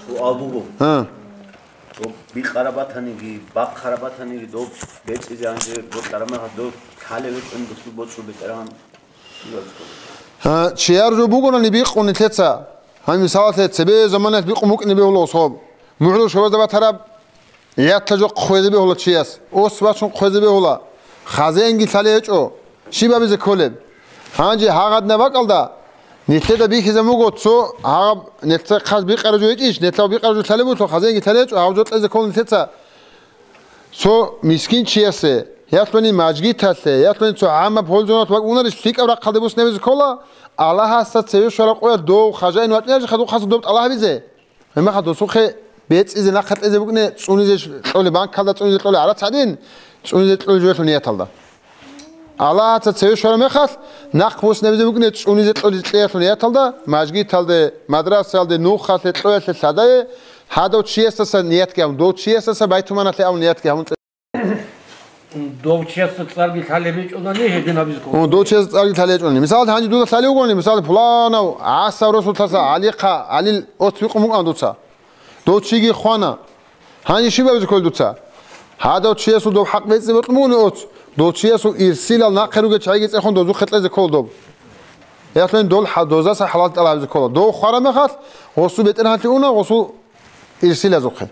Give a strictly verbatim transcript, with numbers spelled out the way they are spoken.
Дуал буго. А. Доб бикъарабатаниги, бахъарабатаниги, доб бецӀизе анже бокьарамаха, доб лъалев векӀун досул бочӀо бетӀергьан. А, чияр жо бугони бикъун нилъеца. Гьаниб мисалалъе, цебе заманаялъ бикъун букӀине бегьула особ. МухӀлу шабазда батараб, ятла жо хъвезе бегьула чияс. Ос бачун хъвезе бегьула. Хазеинги лъалев гьечӀо. Щиб абизе кколеб? Гьанже гьагъадна бакӀалда, нилъеда бихьизаб буго цо гьагъаб нилъеца хъаз бикъараб жо гьечӀищ, нилъав бикъараб жо лъалеб буго, хазеинги лъалев гьечӀо, гьав жо кьезе ккола нилъеца. Цо мискинчиясе, ялъуни мажгиталъе, ялъуни цо гӀаммаб гьолзоналъ бакӀунарищ лъикӀаб рахъалде буснабизе ккола, Аллагьасда цеве щвараб къоялъ дов хажаин вачӀинарищха духъаса доб тӀалаб гьабизе? Гьебмехалъ досухъе бецӀизе нахъе кьезе букӀине цӀунизе кьолеб, банкалда цӀунизе кьолеб гӀарац гьадин, цӀунизе кьолеб жоялъул нияталда. Аллагьаца цеве щвараб мехалъ, нахъ буснабизе букӀине цӀунизе кьолеб кьеялъул нияталда, мажгиталде, мадрасаялде, нухалъе, кьоялъе, лъадае, гьадав чиясдаса ниятги гьабун, дов чиясдаса байтуманалъе абун ниятги гьабун. Дов чиясда цӀарги лъалеб гьечӀолани гьедин гьабизе ккола. О, дов чиясда цӀарги лъалеб гьечӀолани. Мисал, гьанже дуда лъалев вугони, мисал, пуланав ГӀасав Расулалъа ГӀалихъа, ГӀалил оц бикъун букӀана дуца. Дов чиги хвана. Гьанже щиб абизе кколеб дуца? Гьадав чиясул дов хӀакъ бецӀи бокьун бугони оц, дов чиясул ирсилал нахъе ругел чагӀиги цӀехун дозухъе кьезе ккола доб. Яхълъун дол хӀа-, дозаса хӀалал тӀалабизе ккола. Дов хвараб мехалъ, гъосул бетӀергьанлъи уна, гъосул ирсилазухъе.